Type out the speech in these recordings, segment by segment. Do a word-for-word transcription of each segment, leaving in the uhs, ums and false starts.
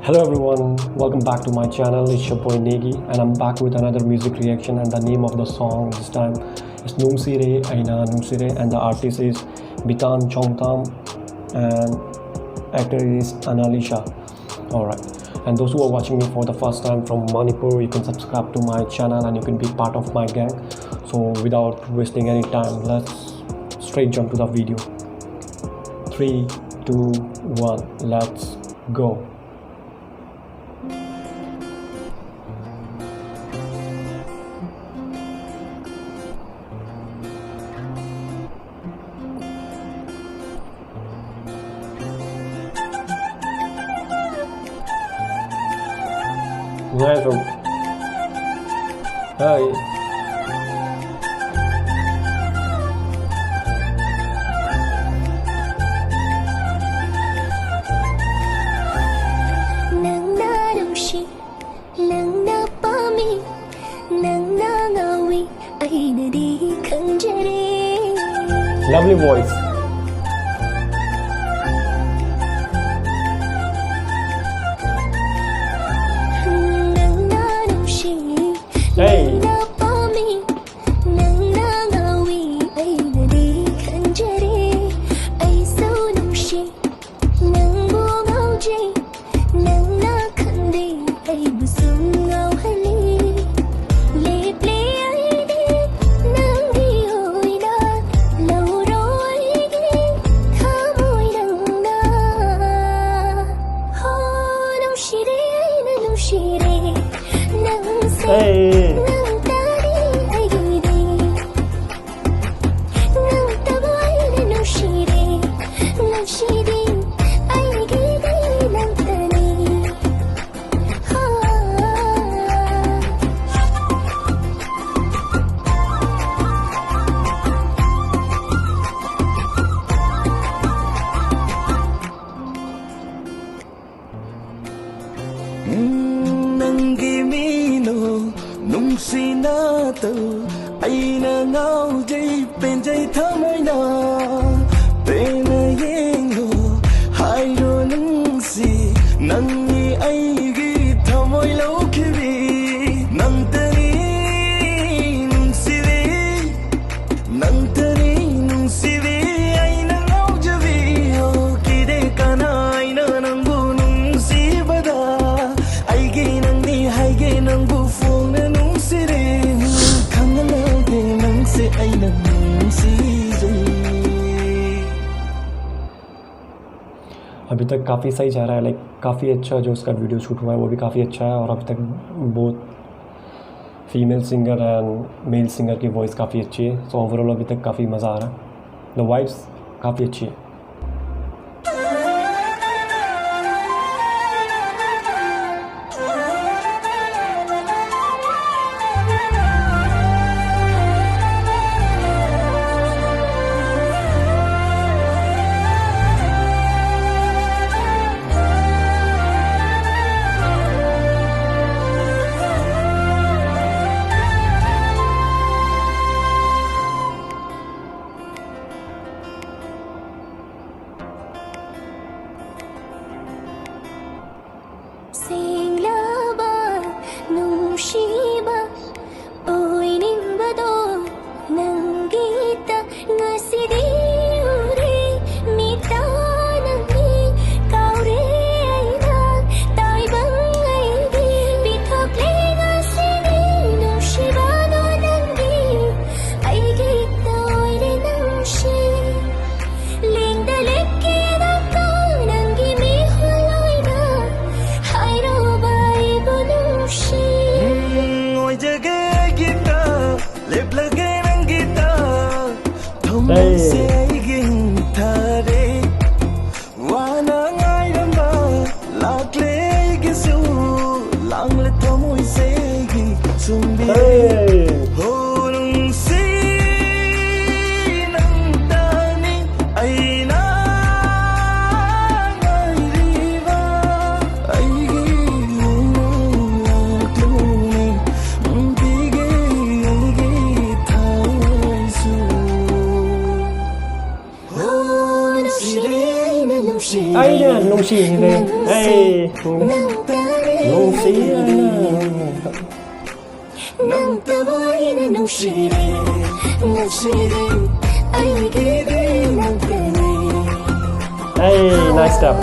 Hello everyone, welcome back to my channel. It's your boy Negi and I'm back with another music reaction, and the name of the song this time is Nungsire Aina Nungsire, and the artist is Bitan Chongtam and actor is Analisha. Alright, and those who are watching me for the first time from Manipur, you can subscribe to my channel and you can be part of my gang. So without wasting any time, let's straight jump to the video. Three, two, one, let's go. Nice one. Hi. ꯅꯪꯅ ꯅꯨꯡꯁꯤ, ꯅꯪꯅ ꯄꯥꯝꯃꯤ, ꯅꯪꯅ ꯉꯥꯎꯏ, ꯑꯩꯅꯗꯤ ꯈꯪꯖꯔꯦ. Lovely voice. ꯅꯪꯅ ꯅꯨꯡꯁꯤ, Hey. ꯅꯪꯅ ꯄꯥꯝꯃꯤ, ꯅꯪꯅ ꯉꯥꯎꯏ, ꯑꯩꯅꯗꯤ ꯈꯪꯖꯔꯦ. ꯑꯩꯁꯨ ꯅꯨꯡꯁꯤ, ꯅꯪꯕꯨ ꯉꯥꯎꯖꯩ, ꯅꯪꯅ ꯈꯪꯗꯦ, ꯑꯩꯕꯨ ꯁꯨꯝ ꯉꯥꯎꯍꯜꯂꯤ. ꯂꯦꯞꯂꯦ ꯑꯩꯗꯤ ꯅꯪꯒꯤ ꯑꯣꯏꯅ, ꯂꯧꯔꯣ ꯑꯩꯒꯤ ꯊꯃꯣꯏ ꯅꯪꯅ. ꯍꯣ, ꯅꯨꯡꯁꯤꯔꯦ ꯑꯩꯅ ꯅꯨꯡꯁꯤꯔꯦ ꯅꯪꯁꯦ. Hey. ꯅꯪꯇꯅꯤ ꯑꯩꯒꯤꯗꯤ. ꯅꯪꯇꯕꯨ ꯑꯩꯅ ꯅꯨꯡꯁꯤꯔꯦ, ꯅꯨꯡꯁꯤꯔꯦ, ꯑꯩꯒꯤꯗꯤ ꯅꯪꯇꯅꯤ. ꯍꯥ. ꯎꯝ, ꯅꯪꯒꯤ ꯃꯤꯅꯣ ꯅꯨꯡꯁꯤꯅ ꯇꯧ ꯑꯩꯅ ꯉꯥꯎꯖꯩ ꯄꯦꯟꯖꯩ ꯊꯃꯣꯏꯅ ꯄꯦꯟꯅ ꯌꯦꯡꯉꯣ ꯍꯥꯏꯔꯣ ꯅꯨꯡꯁꯤ ꯅꯪꯅꯤ ꯑꯩꯒꯤ ꯊꯃꯣꯏ ꯂꯧꯈꯤꯕꯤ, ꯅꯪꯇꯅꯤ ꯅꯨꯡꯁꯤꯕꯤ, ꯅꯪꯇꯅꯤ ꯅꯨꯡꯁꯤꯕꯤ, ꯑꯩꯅ ꯉꯥꯎꯖꯕꯤ꯫ ꯑꯣ, ꯀꯤꯗꯦ ꯀꯅꯥ ꯑꯩꯅ ꯅꯪꯕꯨ ꯅꯨꯡꯁꯤꯕꯗ, ꯑꯩꯒꯤ ꯅꯪꯅꯤ ꯍꯥꯏꯒꯦ ꯅꯪꯕꯨ ꯐꯣꯡꯅ ꯅꯨꯡꯁꯤꯔꯦ, ꯈꯪꯍꯜꯂꯒꯦ ꯅꯪꯁꯦ ꯑꯩꯅ ꯅꯨꯡꯁꯤꯖꯩ꯫ अभी तक काफ़ी सही जा रहा है, लाइक काफ़ी अच्छा जो उसका वीडियो शूट हुआ है वो भी काफ़ी अच्छा है, और अभी तक both female singer and male singer की वॉइस काफ़ी अच्छी है। सो ओवरऑल अभी तक काफ़ी मज़ा आ रहा है, द वाइब्स काफ़ी अच्छी है। ꯁꯦꯡꯂꯕ ꯅꯨꯡꯁꯤꯕ ꯑꯣꯏꯅꯤꯡꯕꯗꯣ ꯅꯪꯒꯤꯇ ꯉꯁꯤꯗꯤ ꯎꯔꯦ ꯃꯤꯠꯇ ꯅꯪꯒꯤ ꯀꯥꯎꯔꯦ ꯑꯩꯅ ꯇꯥꯏꯕꯪ ꯑꯩꯒꯤ ꯄꯤꯊꯣꯛꯂꯦ ꯉꯁꯤꯗꯤ ꯅꯨꯡꯁꯤꯕꯗꯣ ꯅꯪꯒꯤ ꯑꯩꯒꯤꯇ ꯑꯣꯏꯔꯦ ꯅꯨꯡꯁꯤ ꯂꯦꯡꯗ ꯂꯦꯞꯀꯦꯗꯀꯣ ꯅꯪꯒꯤ ꯃꯤꯍꯨꯜ ꯑꯣꯏꯅ ꯍꯥꯏꯔꯣꯕ ꯑꯩꯕꯨ ꯅꯨꯡꯁꯤ ꯑꯣꯏꯖꯒꯦ ꯑꯩꯒꯤꯇ ꯂꯦꯞꯂꯒꯦ ꯅꯪꯒꯤꯇ ꯊꯃꯣꯏꯁꯦ ꯑꯩꯒꯤ ꯍꯟꯊꯔꯦ ꯋꯥꯅ ꯉꯥꯏꯔꯝꯕ ꯂꯥꯛꯂꯦ ꯑꯩꯒꯤꯁꯨ ꯂꯥꯡꯂꯦ ꯊꯃꯣꯏꯁꯦ ꯑꯩꯒꯤ ꯆꯨꯝꯕꯤꯔꯦ ꯍꯣ ꯅꯨꯡꯁꯤ ꯅꯪꯇꯅꯤ ꯑꯩꯅ ꯉꯥꯏꯔꯤꯕ ꯑꯩꯒꯤ ꯂꯥꯛꯂꯣꯅꯦ ꯄꯤꯒꯦ ꯑꯩꯒꯤ ꯊꯋꯥꯏꯁꯨ ꯍꯣ ꯅꯨꯡꯁꯤꯔꯦ ꯑꯩꯅ ꯅꯨꯡꯁꯤ ꯑꯩꯅ ꯅꯨꯡꯁꯤ Hey, you see? 넌 따위는 놈실이 놈실이 알게 된 맘때문에 Hey, nice step.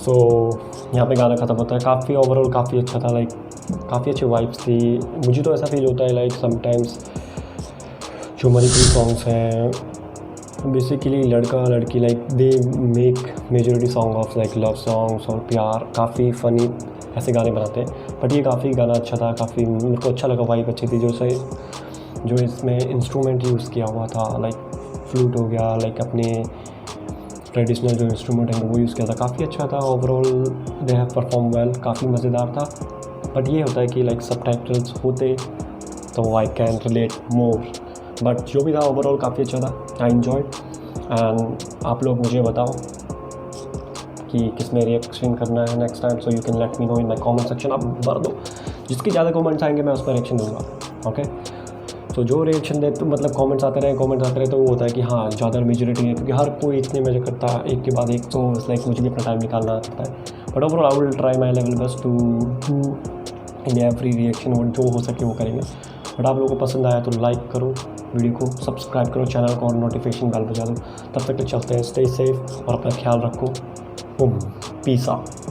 So, यहाँ पे गाना ख़त्म होता है। काफ़ी ओवरऑल काफ़ी अच्छा था, लाइक काफ़ी अच्छी वाइब्स थी। मुझे तो ऐसा फील होता है, लाइक समटाइम्स जो मणिपुरी सॉन्ग्स हैं, बेसिकली लड़का लड़की, like they make majority song of like love songs और प्यार, काफ़ी फ़नी ऐसे गाने बनाते हैं। बट ये काफ़ी गाना अच्छा था, काफ़ी मेरे को अच्छा लगा, वाइब अच्छी थी। जो से जो इसमें इंस्ट्रूमेंट यूज़ किया हुआ था, लाइक फ्लूट हो गया, लाइक अपने ट्रेडिशनल जो इंस्ट्रूमेंट है वो यूज़ किया था, काफ़ी अच्छा था। Overall they have perform well, काफ़ी मज़ेदार था। बट ये होता है कि लाइक सब टाइटल्स होते तो I can relate more, but जो भी था ओवरऑल काफ़ी अच्छा था। I enjoyed। एंड आप लोग मुझे बताओ कि किस में रिएक्शन करना है next time, so you can let me know in my comment section। आप भर दो, जिसके ज़्यादा कमेंट्स आएंगे मैं उस पर रिएक्शन दूंगा। ओके, तो जो रिएक्शन दे तो मतलब कमेंट्स आते रहे, कमेंट्स आते रहे, तो वो होता है कि हाँ, ज़्यादा मेजोरिटी है, क्योंकि हर कोई इतने मजे करता है एक के बाद एक, तो लाइक मुझे भी अपना टाइम निकालना पड़ता है। But overall I will try my level best to do in every reaction, वो जो हो सके वो करेंगे। बट आप लोगों को पसंद आया तो लाइक करो, वीडियो को सब्सक्राइब करो, चैनल को और नोटिफिकेशन बेल बजा दो। तब तक के चलते हैं, स्टे सेफ और अपना ख्याल रखो। ओम, पीस आउट।